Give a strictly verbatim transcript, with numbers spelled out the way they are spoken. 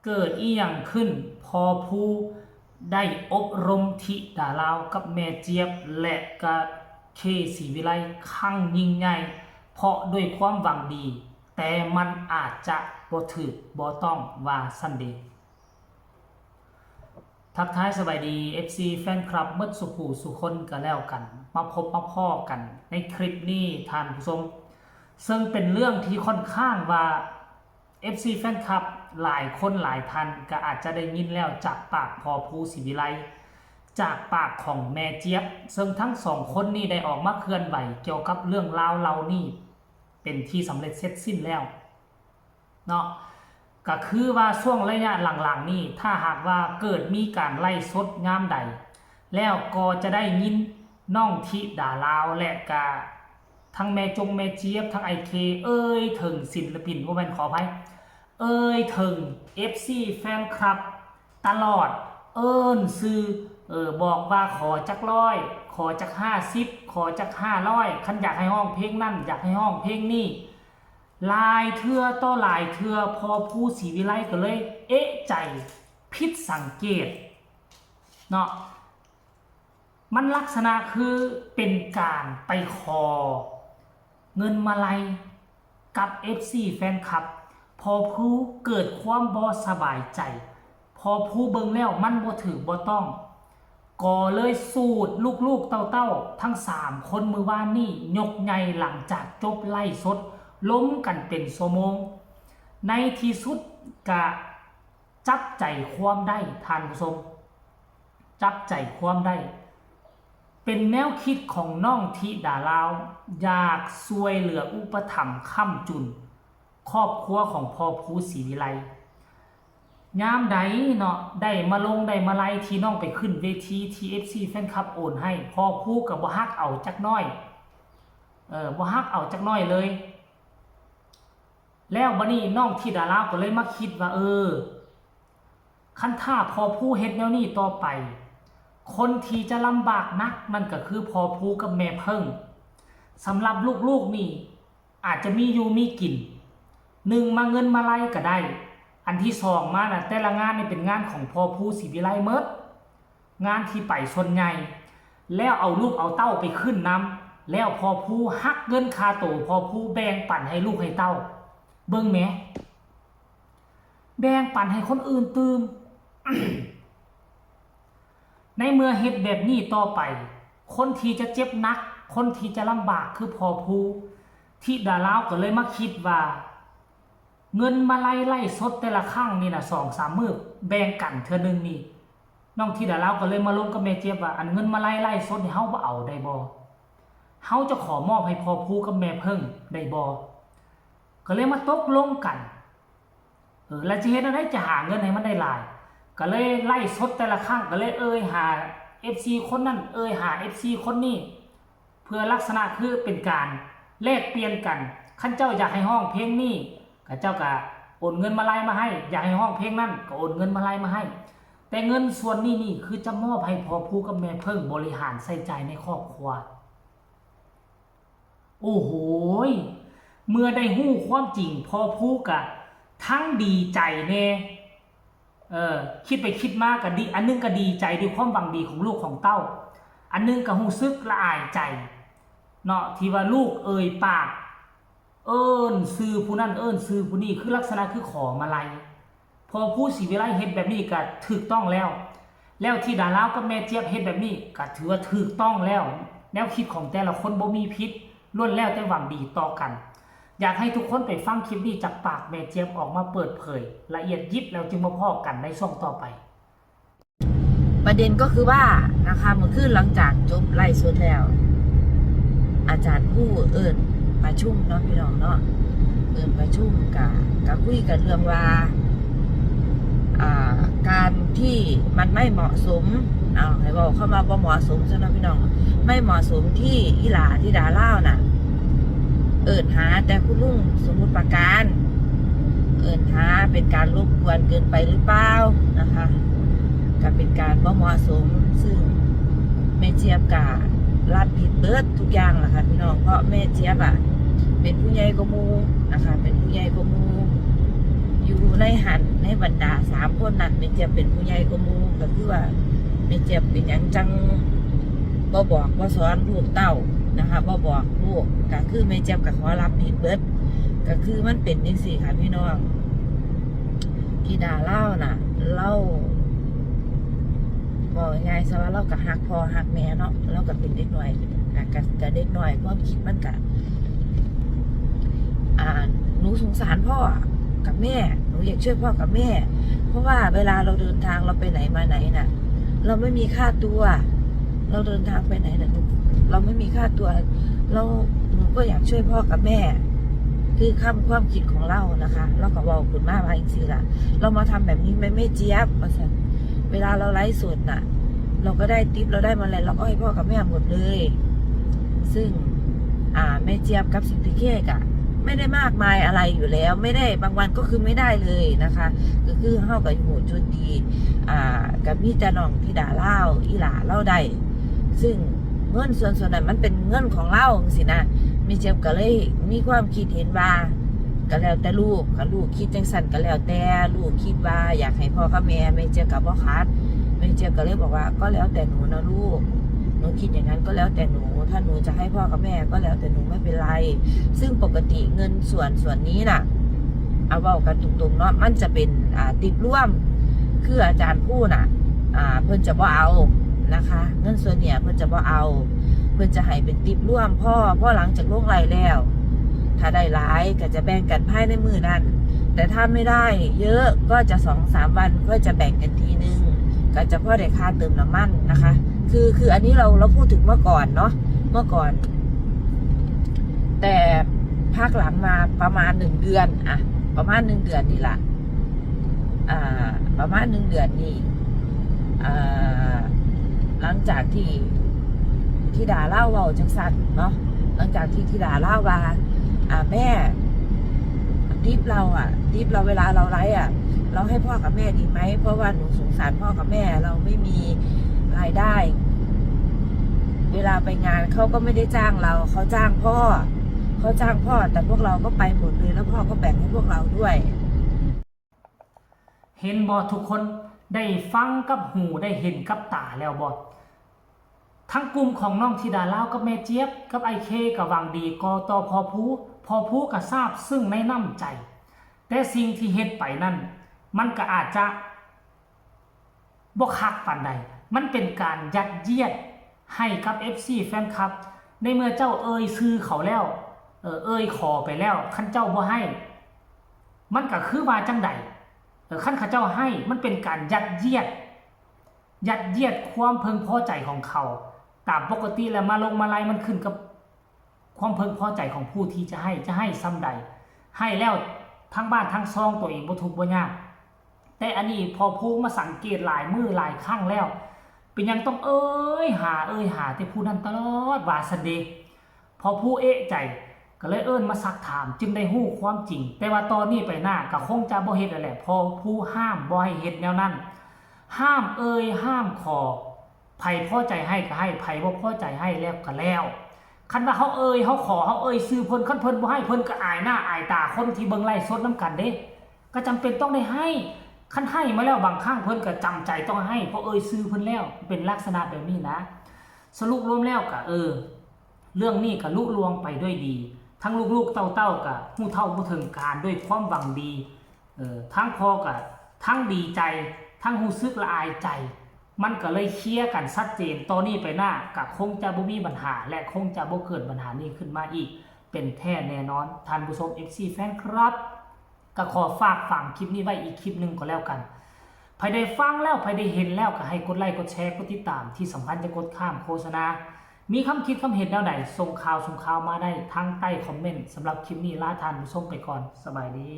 เกิดอีหยังขึ้น พอภูได้อบรมธิดาลาวกับแม่เจี๊ยบ และกะเค ศรีวิไล ครั้งยิ่งใหญ่ เพราะด้วยความหวังดี แต่มันอาจจะบ่ถืกบ่ต้อง ว่าซั่นเดะ ทักทายสบายดี เอฟซี แฟนคลับเมิดสุผู้สุคนก็แล้วกัน มาพบมาพ้อกันในคลิปนี้ท่านผู้ชม ซึ่งเป็นเรื่องที่ค่อนข้างว่า เอฟซี แฟนคลับหลายคนหลายท่านก็อาจจะได้ยินแล้วจากปากพอภู ศรีวิไล จากปากของแม่เจี๊ยบ ซึ่งทั้งสองคนนี้ได้ออกมาเคลื่อนไหวเกี่ยวกับเรื่องราวเหล่านี้ เป็นที่สำเร็จเสร็จสิ้นแล้วเนาะ ก็คือว่าช่วงระยะหลังๆนี้ ถ้าหากว่าเกิดมีการไลฟ์สดยามใด แล้วก็จะได้ยินน้องธิดาลาว และกะทั้งแม่จงแม่เจี๊ยบ ทั้งไอเค เอ่ยถึงศิลปิน บ่แม่น ขออภัย เอ่ยถึง เอฟซี แฟนคลับ ตลอด เอิ้นชื่อ เออ บอกว่าขอจักร้อย ขอจักห้าสิบ ขอจักห้าร้อย คันอยากให้ฮ้องเพลงนั่น อยากให้ฮ้องเพลงนี้ หลายเทื่อต่อหลายเทื่อ พอภู ศรีวิไล ก็เลยเอะใจ ผิดสังเกตเนาะ มันลักษณะคือเป็นการไปขอเงินมาลัยกับ เอฟซี แฟนคลับ พอภูเกิดความบ่สบายใจ พอภูเบิ่งแล้วมันบ่ถืกบ่ต้อง ก็เลยสูดลูกๆเต้าๆทั้งสามคนมื้อวานนี้ยกใหญ่หลังจากจบไลฟ์สด ลมกันเป็นชั่วโมง ในที่สุดกะจับใจความได้ท่านผู้ชม จับใจความได้ เป็นแนวคิดของน้องธิดาลาว อยากช่วยเหลืออุปถัมภ์ค้ำจุน ครอบครัวของพอภู ศรีวิไล ยามใดเนาะ ได้มาลงได้มาลัยที่น้องไปขึ้นเวที ที่ เอฟซี แฟนคลับโอนให้ พอภูก็บ่ฮักเอาจักน้อย เออ บ่ฮักเอาจักน้อยเลย แล้วบัดนี้น้องธิดาลาวก็เลยมาคิดว่า เออ คันถ้าพอภูเฮ็ดแนวนี้ต่อไป คนที่จะลำบากหนักนั่นก็คือพอภูกับแม่เพิ่ง สำหรับลูกๆนี่ อาจจะมีอยู่มีกิน หนึ่งมาเงินมาลัยก็ได้ อันที่สองมาน่ะ แต่ละงานนี่เป็นงานของพอภู ศรีวิไล เมิด งานที่ไปส่วนใหญ่ แล้วเอาลูกเอาเต้าไปขึ้นนำ แล้วพอภูหักเงินค่าโต พอภูแบ่งปันให้ลูกให้เต้า เบิ่งแหม แบ่งปันให้คนอื่นตื่ม ในเมื่อเฮ็ดแบบนี้ต่อไป คนที่จะเจ็บหนัก คนที่จะลำบากคือพอภู ธิดาลาวก็เลยมาคิดว่า เงินมาลัยไลฟ์สดแต่ละครั้งนี่นะ สองสามมื้อแบ่งกันเทื่อหนึ่งนี่ น้องธิดาลาวก็เลยมาลงกับแม่เจี๊ยบว่า อันเงินมาลัยไลฟ์สดนี่เฮาบ่เอาได้บ่ เฮาจะขอมอบให้พอภูกับแม่เพิ่งได้บ่ ก็เลยมาตกลงกัน เออ แล้วจะเฮ็ดแนวใดจะหาเงินให้มันได้หลาย ก็เลยไลฟ์สดแต่ละครั้ง ก็เลยเอ่ยหา เอฟซี คนนั้น เอ่ยหา เอฟซี คนนี้ เพื่อลักษณะคือเป็นการแลกเปลี่ยนกัน คันเจ้าอยากให้ฮ้องเพลงนี้ ก็เจ้าก็โอนเงินมาลัยมาให้ อยากให้ฮ้องเพลงนั้น ก็โอนเงินมาลัยมาให้ แต่เงินส่วนนี้นี่คือจะมอบให้พอภูกับแม่เพิ่งบริหารใช้จ่ายในครอบครัว โอ้โหย เมื่อได้ฮู้ความจริง พอภูกะทั้งดีใจแน่ เออ คิดไปคิดมาก็ดี อันหนึ่งก็ดีใจด้วยความหวังดีของลูกของเต้า อันหนึ่งก็ฮู้สึกละอายใจ เนาะ ที่ว่าลูกเอ่ยปาก เอิ้นชื่อผู้นั้น เอิ้นชื่อผู้นี้ คือลักษณะคือขอมาลัย พอภู ศรีวิไล เฮ็ดแบบนี้ก็ถูกต้องแล้ว แล้วธิดาลาวกับแม่เจี๊ยบเฮ็ดแบบนี้ก็ถือว่าถูกต้องแล้ว แนวคิดของแต่ละคนบ่มีผิด ล้วนแล้วแต่หวังดีต่อกัน อยากให้ทุกคนไปฟังคลิปนี้จากปากแม่เจี๊ยบออกมาเปิดเผยละเอียดยิบ แล้วจึงมาพ้อกันในช่วงต่อไป ประเด็นก็คือว่านะคะ เมื่อคืนหลังจากจบไลฟ์สดแล้ว อาจารย์ผู้เอิ้นประชุมเนาะพี่น้องเนาะ เอิ้นประชุมกะกะคุยกันเรื่องว่า อ่า การที่มันไม่เหมาะสม เอาให้เว้าคำว่าบ่เหมาะสมซะเนาะพี่น้อง ไม่เหมาะสมที่อีหล่าธิดาลาวน่ะ เอิ้นหาแต่คุณลุงสมุทรปราการ เอิ้นหาเป็นการรบกวนเกินไปหรือเปล่านะคะ ก็เป็นการบ่เหมาะสม ซึ่งแม่เจี๊ยบกะรับผิดเบิดทุกอย่างล่ะค่ะพี่น้อง เพราะแม่เจี๊ยบอะเป็นผู้ใหญ่กว่าหมู่นะคะ เป็นผู้ใหญ่กว่าหมู่ อยู่ ในหั้นในบรรดาสามคนนั้น แม่เจี๊ยบเป็นผู้ใหญ่กว่าหมู่ ก็คือว่าแม่เจี๊ยบเป็นหยังจั่งบ่บอกบ่สอนลูกเต้านะคะ บ่บอกลูก ก็คือแม่เจี๊ยบก็ขอรับผิดเบิด ก็คือมันเป็นจั่งซี้ค่ะพี่น้อง ธิดาลาวน่ะ ลาว เว้าง่ายๆซะว่าลาวก็ฮักพ่อฮักแม่เนาะ ลาวก็เป็นเด็กน้อย ก็ ก็ ก็เด็กน้อย ความคิดมันก็ อ่า หนูสงสารพ่อกับแม่ หนูอยากช่วยพ่อกับแม่ เพราะว่าเวลาเราเดินทาง เราไปไหนมาไหนน่ะ เราไม่มีค่าตัว เราเดินทางไปไหนน่ะ หนู เราไม่มีค่าตัว เรา หนูก็อยากช่วยพ่อกับแม่ คือคำ ความคิดของลาวนะคะ ลาวก็เว้าขึ้นมาว่าจั่งซี้ล่ะ ลาวมาทำแบบนี้ไหมแม่เจี๊ยบ ว่าซั่น เวลาเราไลฟ์สดน่ะ เราก็ได้ทิป เราได้มาอะไร เราก็ให้พ่อกับแม่หมดเลย ซึ่ง อ่า แม่เจี๊ยบกับสิทธิเคกอะ ไม่ได้มากมายอะไรอยู่แล้ว ไม่ได้ บางวันก็คือไม่ได้เลยนะคะ ก็คือเฮาก็ฮู้จุดดี อ่า ก็มีแต่น้องธิดาลาว อีหล่าลาวได้ ซึ่งเงินส่วน ส่วนนั้นมันเป็นเงินของลาวจั่งซี้นะ แม่เจี๊ยบก็เลยมีความคิดเห็นว่า ก็แล้วแต่ลูก คันลูกคิดจั่งซั้นก็แล้วแต่ ลูกคิดว่าอยากให้พ่อกับแม่ แม่เจี๊ยบก็บ่ขัด แม่เจี๊ยบก็เลยบอกว่า ก็แล้วแต่หนูนะลูก หนูคิดอย่างนั้นก็แล้วแต่หนู ถ้าหนูจะให้พ่อกับแม่ก็แล้วแต่หนู ไม่เป็นไร ซึ่งปกติเงินส่วน ส่วนนี้น่ะ เอาเว้ากันตรงๆเนาะ มันจะเป็น อ่า ทิปรวม คืออาจารย์ผู้น่ะ อ่า เพิ่นจะบ่เอานะคะ เงินส่วนเนี่ยเพิ่นจะบ่เอา เพิ่นจะให้เป็นทิปรวม พอ พอหลังจากลงไลฟ์แล้ว ถ้าได้หลายก็จะแบ่งกันภายในมื้อนั้น แต่ถ้าไม่ได้เยอะก็จะสองสามวันค่อยจะแบ่งกันทีนึง ก็จะพอได้ค่าเติมน้ำมันนะคะ คือ คืออันนี้เรา เราพูดถึงเมื่อก่อนเนาะ เมื่อก่อน แต่พักหลังมาประมาณหนึ่งเดือนอะ ประมาณหนึ่งเดือนนี่ล่ะ อ่า ประมาณหนึ่งเดือนนี่ อ่า หลังจากที่ธิดาลาวเว้าจั่งซั้นเนาะ หลังจากที่ธิดาลาวว่า อ่า แม่ ทิปเราอะ ทิปเราเวลาเราไลฟ์อะ เราให้พ่อกับแม่ดีไหม เพราะว่าหนูสงสารพ่อกับแม่ เราไม่มีรายได้ เวลาไปงานเขาก็ไม่ได้จ้างเรา เขาจ้างพ่อ เขาจ้างพ่อ แต่พวกเราก็ไปหมดเลย แล้วพ่อก็แบ่งให้พวกเราด้วย เห็นบ่ทุกคน ได้ฟังกับหู ได้เห็นกับตาแล้วบ่ ทั้งกลุ่มของน้องธิดาลาวกับแม่เจี๊ยบกับไอ้เคก็หวังดีก็ต่อพ่อภู พ่อภูก็ซาบซึ้งในน้ำใจ แต่สิ่งที่เฮ็ดไปนั่น มันก็อาจจะบ่คักปานใด มันเป็นการยัดเยียดให้กับ เอฟซี แฟนคลับ ในเมื่อเจ้าเอ่ยชื่อเขาแล้ว เอ่อ เอ่ยขอไปแล้ว คันเจ้าบ่ให้ มันก็คือว่าจั่งใด เออ คันเขาเจ้าให้ มันเป็นการยัดเยียด ยัดเยียดความพึงพอใจของเขา ตามปกติแล้วมาลงมาลัยมันขึ้นกับความพึงพอใจของผู้ที่จะให้ จะให้ส่ำใด ให้แล้วทั้งบ้านทั้งซองตัวเองบ่ทุกข์บ่ยาก แต่อันนี้พ่อภูมาสังเกตหลายมื้อหลายครั้งแล้ว เป็นหยังต้องเอ่ยหา เอ่ยหาแต่ผู้นั้นตลอดว่าซั้นเดะ พ่อภูเอะใจ ก็เลยเอิ้นมาซักถาม จึงได้ฮู้ความจริง แต่ว่าตอนนี้ไปหน้าก็คงจะบ่เฮ็ดแล้วแหละ พ่อภูห้ามบ่ให้เฮ็ดแนวนั้น ห้ามเอ่ยห้ามขอ ไผพอใจให้ก็ให้ ไผบ่พอใจให้แล้วก็แล้ว คันว่าเฮาเอ่ยเฮาขอ เฮาเอ่ยชื่อเพิ่น คันเพิ่นบ่ให้ เพิ่นก็อายหน้าอายตาคนที่เบิ่งไลฟ์สดนำกันเด้ ก็จำเป็นต้องได้ให้ คันให้มาแล้วบางครั้งเพิ่นก็จำใจต้องให้ เพราะเอ่ยชื่อเพิ่นแล้ว เป็นลักษณะแบบนี้นะ สรุปรวมแล้วก็ เออ เรื่องนี้ก็ลุล่วงไปด้วยดี ทั้งลูกๆเต้าๆก็ฮู้เท่าบ่ถึงการด้วยความหวังดี เออ ทั้งพ่อก็ทั้งดีใจ ทั้งรู้สึกละอายใจ มันก็เลยเคลียร์กันชัดเจน ต่อนี้ไปหน้าก็คงจะบ่มีปัญหา และคงจะบ่เกิดปัญหานี้ขึ้นมาอีก เป็นแท้แน่นอน ท่านผู้ชม เอฟซี แฟนคลับ ก็ขอฝากฝังคลิปนี้ไว้อีกคลิปหนึ่งก็แล้วกัน ไผได้ฟังแล้ว ไผได้เห็นแล้วก็ให้กดไลค์ กดแชร์ กดติดตาม ที่สำคัญจะกดข้ามโฆษณา มีคำคิดคำเห็นแนวใด ส่งข่าว ส่งข่าวมาได้ทางใต้คอมเมนต์ สำหรับคลิปนี้ลาท่านผู้ชมไปก่อน สบายดี